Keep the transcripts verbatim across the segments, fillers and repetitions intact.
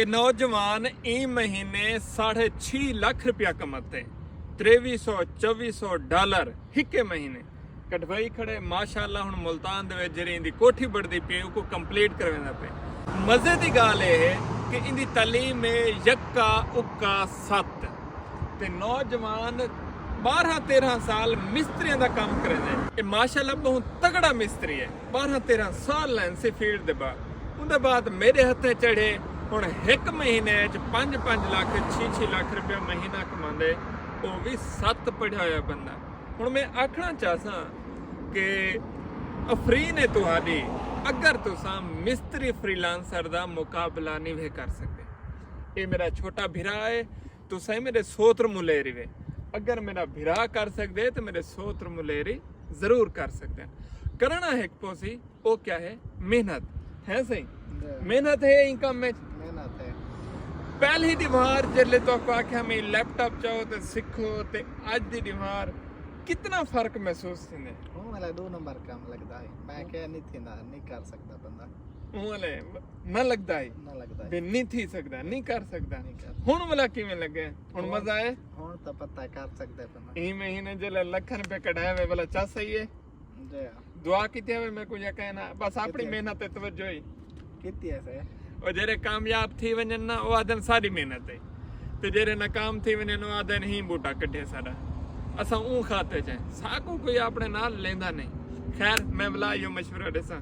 اے نوجوان ایں مہینے ساڑھے چھی لکھ روپیہ کماتے، تریوی سو چوی سو ڈالر ہکے مہینے کٹھوائی کھڑے۔ ماشاءاللہ ہن ملتان دے وچ جیڑھی ایندی کوٹھی بڑھدی پئی اوکوں کمپلیٹ کرویندا پئے۔ مزے دی ڳالھ اے ہے کہ ایندی تعلیم اے یکا اکا ست، تے نوجوان بارہاں تیرہاں سال مستریاں دا کم کریندے۔ اے ماشاءاللہ ٻہوں تگڑا مستری ہے، بارہاں تیرہاں سال لین سی فیلڈ دے بعد۔ اوندے بعد میݙے ہتھیں چڑھے، ہݨ ہک مہینے اچ پنج پنج لکھ، چھی چھی لکھ روپیہ مہینہ کماندے، او وی ست پڑھیا ہویا بندہ۔ ہݨ میں آکھݨا چاہساں کہ افرین ہے تہاݙی، اگر تساں مستری فریلانسر دا مقابلہ نہیں وے کر سڳدے۔ اے میݙا چھوٹا بھرا ہے، تساں میݙے سوتر ملیری وے۔ اگر میݙا بھرا کر سڳدے تے میݙے سوتر ملیری ضرور کر سڳدے۔ کرݨا ہک پوسی، او کیا ہے؟ محنت۔ ہے صحیح؟ جی۔ محنت ہے انکم وچ۔ محنت ہے۔ پہلی ݙیوار جیلے تہاکوں آکھیا میں لیپ ٹاپ چاؤ تے سکھو تے اڄ دی ݙیوار کتنا فرق محسوس تھیندے؟ ہوں ملا ݙو نمبر کم لڳدا ہے۔ میں کہیا نہیں تھیندا، نہیں کر سڳدا بندہ۔ ہوں والے نہ لڳدا ہے۔ نہ لڳدا ہے۔ بھی نہیں تھی سڳدا، نہیں کر سڳدا۔ نہیں کر سڳدا۔ ہݨ والا کیویں لڳے؟ ہݨ ہݨ، مزہ آئے؟ ہݨ تاں پتہ کر سڳدے بندہ۔ ایں مہینے جیلے لکھاں روپے کڈھائے ہوئے والا چا صحیح ہے؟ جی ہاں۔ دعا کیتی ہوئے میں کچھ کہنا، بس اپݨی کیتی ہے۔ محنت تے توجہ ہی۔ کیتی ہے سر۔ او جیڑھے کامیاب تھی ونڄن نا، او آہدن ساݙی محنت ہے۔ تے جیڑھے ناکام تھی ونڄن، او آہدن ہی بوٹا کڈھے ساݙا۔ اساں اوں خاطے چ ہیں۔ ساکوں کوئی اپݨے نال لیندا نہیں۔ خیر، میں ولا ایہو مشورہ ݙیساں۔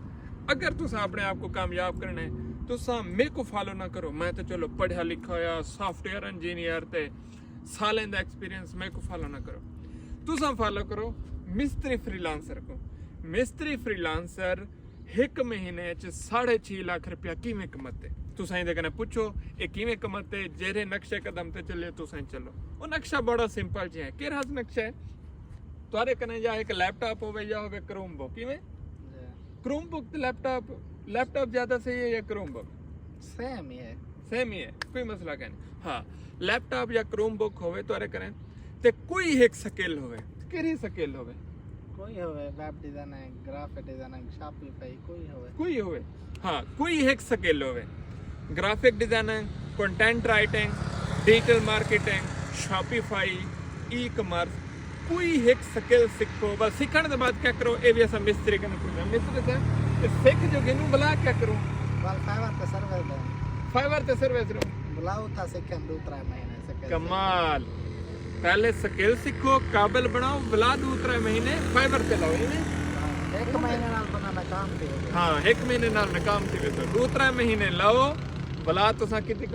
اگر تساں اپݨے آپ کوں کامیاب کرݨے، تساں میکوں فالو نہ کرو۔ میں تے چلو پڑھیا لکھا ہویا، سافٹ ویئر انجینئر تے سالیں دا ایکسپیرینس، میکوں فالو نہ کرو۔ تساں فالو کرو مستری فریلانسر کوں۔ مستری فریلانسر ہک مہینے اچ ساڑھے چھی لکھ روپیہ کیویں کماتے؟ تساں ایندے کنے پچھو، اے کیویں کماتے، جیڑھے نقشے قدم تے چلے، تساں چلو۔ او نقشہ بڑا سمپل جیہا ہے۔ کیڑھا نقشہ ہے؟ تہاݙے کنے یا ہک لیپ ٹاپ ہووے یا ہووے کروم بک، کیویں؟ جی۔ کروم بک تے لیپ ٹاپ، لیپ ٹاپ زیادہ صحیح ہے یا کروم بک؟ سیم ہی ہے۔ سیم ہی ہے، کوئی مسئلہ کائنی۔ ہاں، لیپ ٹاپ یا کروم بک ہووے تہاݙے کنے، تے کوئی ہک سکل ہووے، کیڑھی سکل ہووے؟ کوئی ہووے، ویب ڈیزائننگ، گرافک ڈیزائننگ، شاپیفائی، کوئی ہووے۔ کوئی ہووے۔ ہاں، کوئی ہک سکل ہووے۔ گرافک ڈیزائننگ، کنٹینٹ رائٹنگ، ڈیجیٹل مارکیٹنگ، شاپیفائی، ای کامرس، کوئی ہک سکل سکھو۔ بس سکھݨ دے بعد کیا کرو؟ اے وی اساں مستری کنے پچھدے۔ مستری صاحب، اے سکھ جو گھنوں بلا کیا کروں؟ بل فائیور تے سروس ݙے۔ فائیور تے سروس ݙے۔ بلا اتھاں سکھن ݙو ترے مہینے سکل۔ کمال۔ پہلے سکل سکھو، قابل بݨاؤ، بلا ݙو ترے مہینے فائیور تے لاؤ، ایویں؟ ہاں، ہک مہینے نال بندہ ناکام تھی ویندے۔ ہاں، ہک مہینے نال ناکام تھی ویندے۔ ݙو ترے مہینے لاؤ، بلا تساں کیتی